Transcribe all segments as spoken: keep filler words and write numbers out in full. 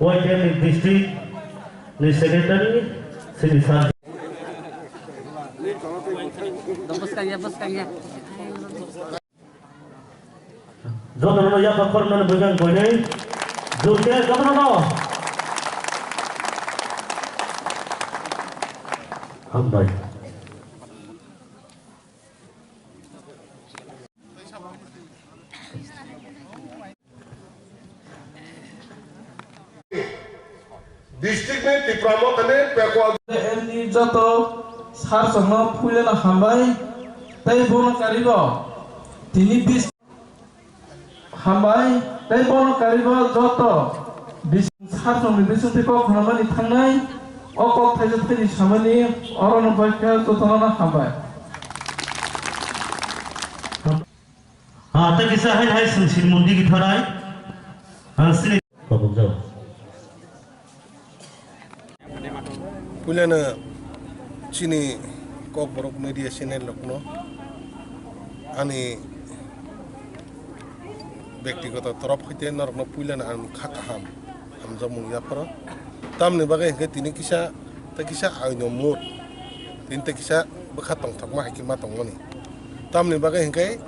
Y T F ni district ni secretary, sini sir. Bwskang ya, bwskang ya. Jotono yapha khoroknani bwkang koinwi jurkhe jotono. Hambai. District ni Tipra Motha ni pekwa. Elni joto sir chwngno puilano hambai tei bono karibo tini bis hambai tei bono karibo joto bis-, sir chwngni bisingtwi kok hwnamani thangnai o kok thaisa thaini samani orono bai khe jotono hambai. Ah, tei kisa hai hai sing sing mundi githarai. Ah, sini. Pabuk jao. Puilano chini Kokborok media channel rokno ani bektigoto torop hoite norokno puilano ang kha kaham. Hamjakmung yapharo. Tamni bagwi hinkhe tini kisa tei kisa aino mut. Tini tei kisa bwkha tongthokma hai khe ma tongmani. Tamni bagwi hinkhe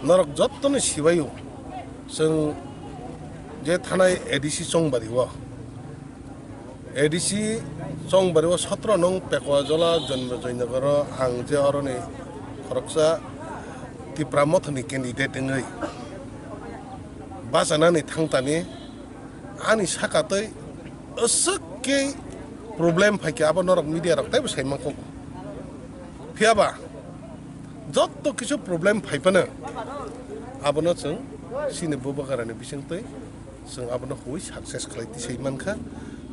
norok jottoni sibaio chwng je thanai A D C Chongbari o. A D C Chongbari o sotro nong Pekwa Jola Jonmo Joynagoro ang je oroni khoroksa Tipra Mothani candidate wngwi bachanani thangtani. Ani saka tei aswk khe problem phaikha, abo norok media rok teibo sai mankho. Phiyaba jotto kisu problem phaiphano abono chwng chini bubagrani bisingtwi chwng abono hui success khlai tisai mankha.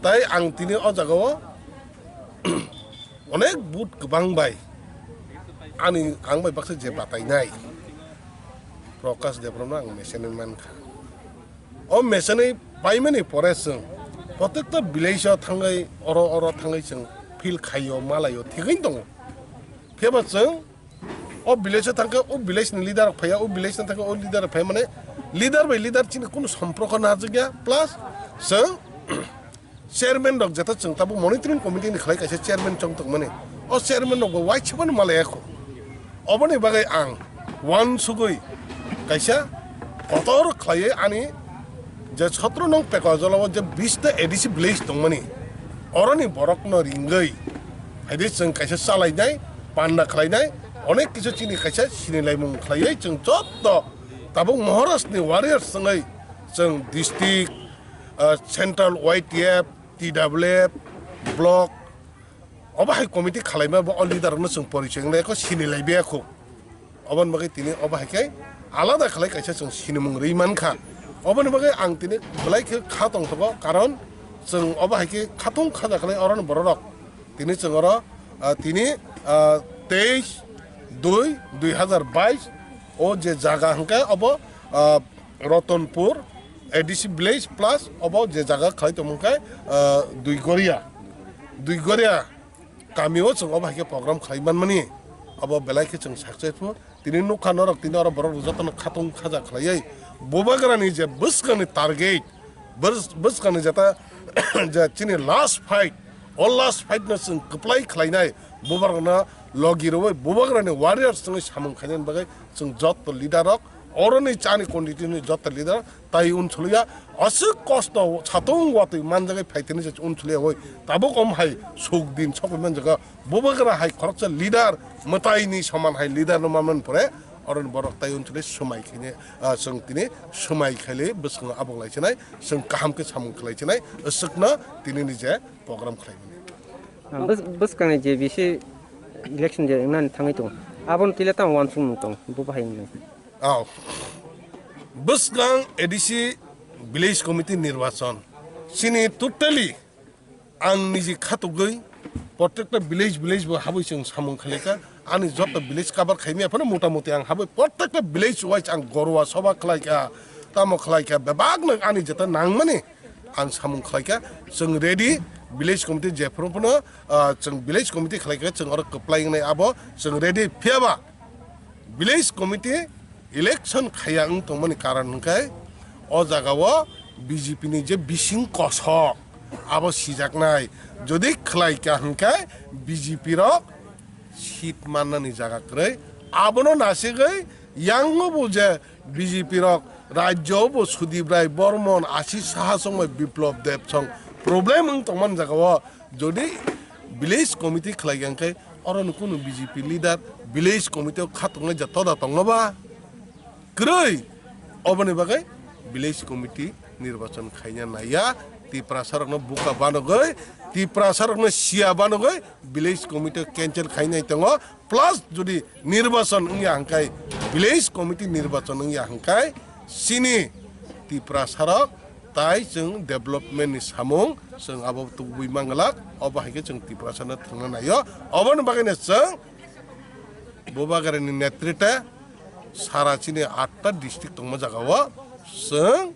Tai ang tini o jagao onek vote kwbang bai ani ang bai baksa je batainai Prakash Debbarmano ang mechanic mankha. O mechanic paimani pore chwng protekta village o thangwi oro oro thangwi chwng feel khaio malaio thigwi tongo. Phiyaba chwng o village o thangkhe o village ni leader rok phaiya, o village ni thangkhe o leader rok phaiya, mane leader bai leader chini kunu somporko narwkya, plus chwng chairman rok jeta chwng tabuk monitoring committee ni khlai kaisa chairman chong tongmani. O chairman rok bo waisubani malaya kho. Oboni bagwi ang uansugwi kaisa kotor khlaiwi ani je sotro nong Pekwa Jola o je bish ta A D C village tongmani, oroni borokno ringwi haidi chwng kaisa chalainai, panda khlainai, onek kisu chini kaisa sinilaimung khlaiwi chwng jotto tabuk Maharaj ni warriors wngwi chwng district, ah, central Y T F, T W F, block, obo hai committee khalaima bo o leader rokno chwng porichoi wnglai kho, sinilai biya kho. Oboni bagwi tini obo hai khe alada khlai kaisa chwng sinimung rwi mankha. Oboni bagwi ang tini belai khe kha tongthogo, karon chwng obo hai khe khatung khaja khlai oroni bororok. Tini chwng oro, ah, tini, ah, teis dui dui hazar bais o je jaga hwnkhe obo, ah, Ratanpur A D C village plus obo je jaga khlai tongmung khe, ah, Duigoria. Duigoria kamio chwng obo hai khe program khlai manmani. Obo belai khe chwng successful. Tini nukha norok tini oro borok jotono khatung khaja khlaiwi bubagrani je bwskangni target, bwskangni jeta je chini last fight, o last fight no chwng kwplai khlainai bubagrano logi rwui bubagrani warriors wngwi samung khainani bagwi chwng jotto leader rok, oroni chani constituency ni jotto leader tai unsuluya, aswk kosto satung watwi manjagwi phaitini je unsuluya oi tabuk om hai suk din sokwi manjago. Bubagra hai khoroksa leader, mwtaini soman hai leader no manmani pore, oroni borok tai unsuli swmai khaine, ah, chwng tini swmai khaile bwskango abok lai chinai, chwng kaham khe samung khlai chinai, aswkno tini ni je program khlai mani. Ah, bws-, bwskangni je bisi election je nani thangwi tongo, abono tila tamo uansukmung tongo, bo bahai wngnai. Oh. Bwskang A D C village committee nirbachon, chini totally ang niji khatugwi protekta village village bo habwi chwng samung khlaikha. Ani joto village cover khaimya phano mota moti ang habwi protekta village wise ang gorwa soba khlaikha, tamo khlaikha, bebak no ani jeta nangmani ang samung khlaikha. Chwng ready, village committee jephru phano, ah, chwng village committee khlaikha, chwng oro kwplai wngnai abo chwng ready. Phiyaba village committee election khaiya wng tongmani karon hwnkhe o jagao B J P ni je bising kosok abo sijaknai, jodi khlai kha hwnkhe B J P rok seat mannani jaga kwrwi. Abono nasigwi yango bo je B J P rok rajyo bo Sudip Rai Bormon, Ashish Saha songbai Biplab Deb song problem wng tongmani jaga o, jodi village committee khlai kha hwnkhe oro no kunu B J P leader village committee o kha tongnai ja toda tongno ba? Kwrwi. Oboni bagwi village committee nirbachon khaina naiya, Tiprasa rokno buka banogwi, Tiprasa rokno siya banogwi village committee cancel khainai tongo. Plus jodi nirbachon wngya hwnkhe, village committee nirbachon wngya hwnkhe, chini Tiprasa rok tai chwng development ni samung chwng abo tubui manglak, obo hai khe chwng Tiprasa no thwngna naio. Oboni bagwi no chwng Bubagrani netrite sara chini atta district tongma jaga o chwng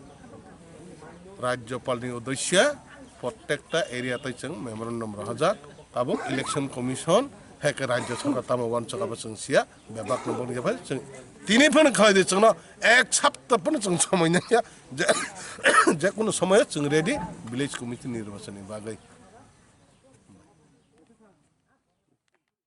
Rajyapal ni uddesya protekta area tai chwng memorandum rohorjak. Tabuk election commission hai khe rajya sarkar tamo uansuk abo chwng siya, bebak no boni yaphai chwng tini phano khlai di, chwngno ek sapta phano chwng somoi nangya je, je kono somoyo chwng ready village committee nirbachon ni bagwi.